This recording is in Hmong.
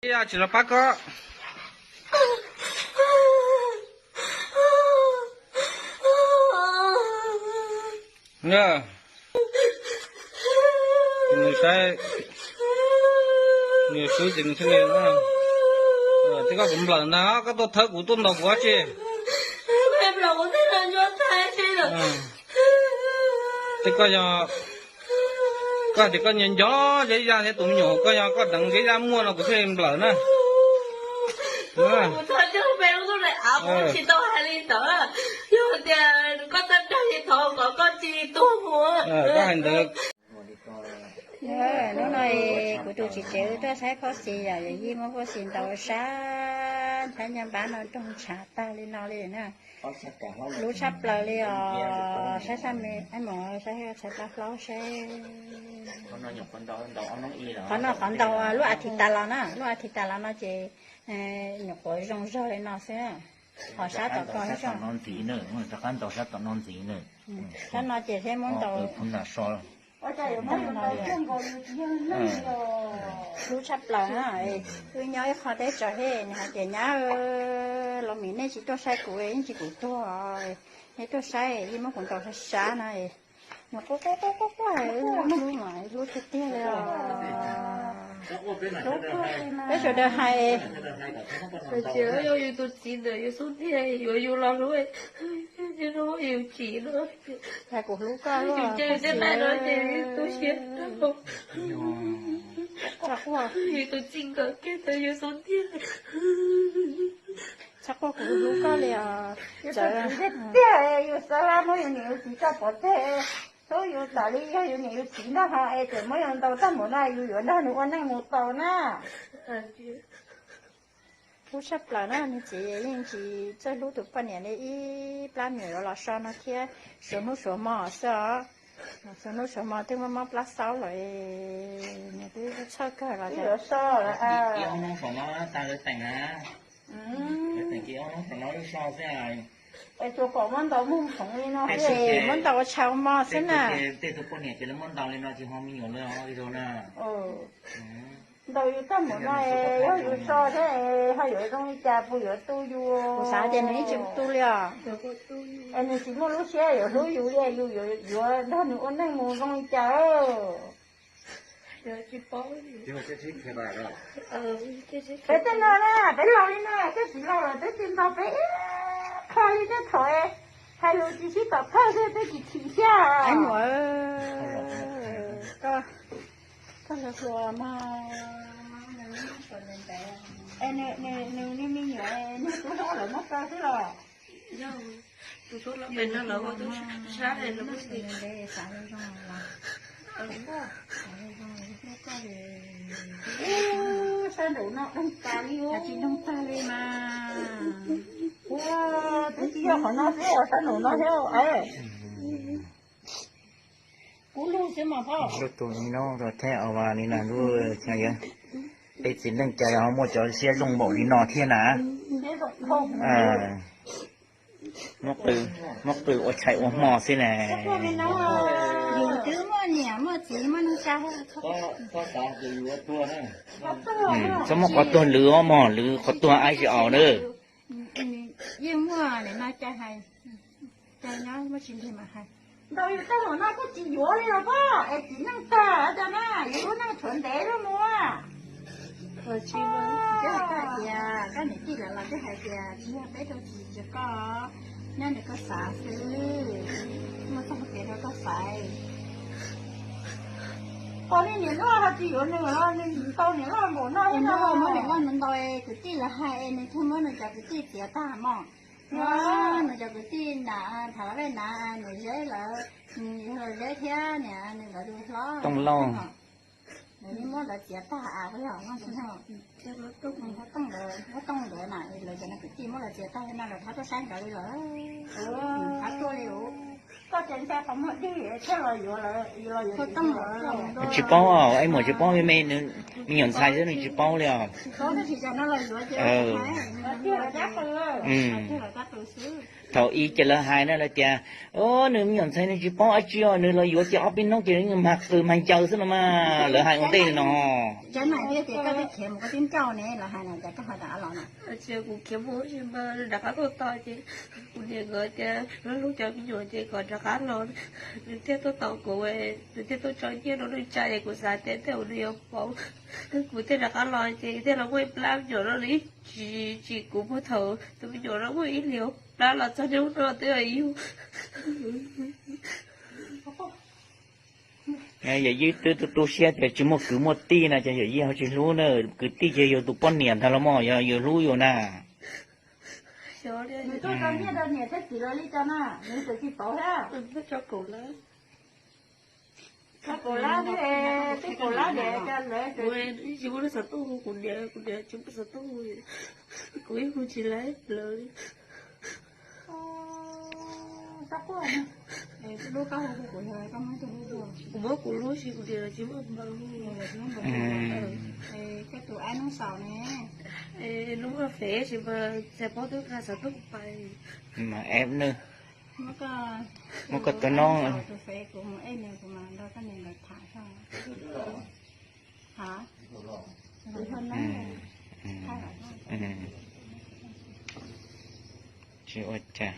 Ib yam tsis los pab koj. Nws saib, nws xwb ces nws thiaj li, twb koj kuv nplawm ntag, koj tuaj thawb kuv tuaj ntaus kuv dab tsi? Twb koj yog, koj tias koj nco nco Zeb Yaj thiab tus me nyuam, koj yog koj deev Zeb Yaj muaj no kuv thiaj li nplawm na. Koj hais ntawd. Hnub no kuv tus txiv tsev wb tuaj saib Phauj Xis, yog yawm yij muab Phauj Xis ntaus sab nthab nyob npab no nroog ntshav tag li no li na. Hlub tshaj plaws li os. Saib sab me, mus saib txhais tab hlaub seb. Qhov no qhov ntaus lub as thiv tas los na, lub as thiv tas los no ces nyuam qhuav zoo zog li no xwb. Ho sab tom ko, rov qab ntaus sab tom no ntxiv na. Sab no ces thiaj muab ntaus. Hlub tshaj plaws na. Wb nyob ib qho teb tsaus thiab nws hais tias nyab, los mis nej tsis tuaj saib kuv yeej tsis kuv tuag, nej tuaj saib yeej muab kuv ntaus sab sab na. Nws quaj quaj quaj quaj quaj, wb hlub mas hlub tiag tiag li os. Peb sawv daws hais, yog yus tus txiv ntawm yus xub ntiag yuav yus los hlub, yus tsim no, hais kuv hlub koj, yus cem tej nqaij no ces yus tu siab rau. Yus tus txiv nkawd kiag ntawm yus xub ntiag. Txhob quaj, kuv hlub koj li os. Yus tus txiv tiag tiag, yus xav muab yus niam yus txiv tso pov tseg, hlub yus tas li yog yus niam yus txiv ntag ho es tseem muab yus ntaus tag npaum no, yus yuav nrog nws ua neej mus tau na. Hlub tshaj plaws na, nws txiv yeej tsis txawj hlub tus poj niam li, ib plab me nyuam yuav los so no thiab, suav hnub suav hmo xwb os. Suav hnub suav hmo twb muab mob plab xaub lawm, nws twb txhawj kawg los. Muab ntaus ua tshav ua mog xwb na. Tej tus poj niam ces lawv muab ntaus li no ces ho me nyuam lawv zoo na. Ntaus yus tag npaum no, yog yus so thiab ho yuav zoo li cas, puas yuav tu yus? Kuv xav tias nws yeej tsis tu li os. Es nws tsis muaj lub siab yuav hlub yus li, yus yuav nrog nws ua neej mus zoo li cas? Peb tej no na, peb laus li no, peb tsis laus lawm peb tsis ntaus peb ib qho li tej thaum hais lus tsis sib tom thawj xwb peb tsis chim siab. Koj hluas hluas mas, nws me nyuam nws tus hlob lawm muab kaw xwb los. Tus hlob pem no lawv ua tub sab, xav zoo zoo los, xav zoo zoo hlub koj li. Sab nraum no doog tas li, tsis doog tag li mas. Ua, twb tsis yog qhov no xwb, sab nraum no thiab. Kub lug xwb mas phauj. Lub tus ib no thiab os, li no lub, peb txiv neej cas ho muaj cov siab zoo npaum li no thiab na. Muab qw ua tshais ua hmo xwb na. Yus twb muaj niam muaj txiv muaj neej tsa. Txhob muab qhov tuag lwm os mog, lwm qhov tuag aib tsis aus na. Yeej muaj nim no cas hais, cas nyob muaj tsis nrig mas hais. Ntaus yus tag npaum no kuj tsis yuav li los pob, es txiv neej tag cas na, yus lub neej tshuav ntev lub mus. Koj hais tias koj niam tij lawv los twb hais tias tsis yog peb rau tsis tsis koj, nyob ntawm koj xav xwb, muaj txoj hau kev rau koj xaiv. Pom li niam loj ho tsis yuav nws los nws tau niam loj npaum no, muab niam loj ntaus, kwv tij lawv hais es nws thiaj muab nws cov kwv tij txiav tag mog. Nws cov kwv tij na, Thav Laj Vej na, niam Zeb lawv, yog Zeb thiab niam nws lawv tus hlob Tooj Lauj, nws yeej muab lawv txiav tag av, Tooj ntawd na, lawv cov kwv tij muab lawv txiav tag no lawv thab tuaj saib nkawd li lawm, thab tuaj li os. Tsis paub, ej muam tsis paub, me me nws me nyuam ntxhais xwb nws tsis paub li os. Thaum ub ces lawv hais na lawv tias, o, nws me nyuam ntxhais nws tsis paub dab tsi os, nws los yuav ces ob peb hnub ces nws mag qws mag ncaws xwb no mas, lawv hais ua ntej no. Kuv khiav mus tsis npaw, rov qab tuaj tos ces kuv niam nkawd tias lub hlub cov me nyuam ces kom rov qab los. Nws thiaj tuaj tos kuv, nws thiaj tuaj tso nyiaj rau neej tsa es kuv xav tias tej zaum nws yuav pauv, kuv thiaj rov qab los ces thiaj los muaj ib plab me nyuam no nws ib tsis tsim kuv puag thaum tus me nyuam no muaj ib hlis plab los txog niaj hnub no twb yog yus. Yawm yij twb tu tu siab tias tsis muaj kwv muaj tij na ces yawm yij ho tsis hlub na, kwv tij ces yog tus poj niam ntag los mas yog yus hlub yus na. Nws tuaj tso nyiaj rau niam thiab txiv lawv li cas na, nws tseem tsis pauv thiab. Tso kaum lab, twb kaum lab tias lawv tsis muaj lub xov tooj hu kuv niam, kuv niam tsis muaj xov tooj hu, kuv yeej hu tsis laib lawv li. Kuv muab kuv lub si kuv niam tsis muaj npaws hu. Hnub muaj fev sis mas txais pob twb nqa xov tooj pais. Muab koj tus no. Tsis ua cas.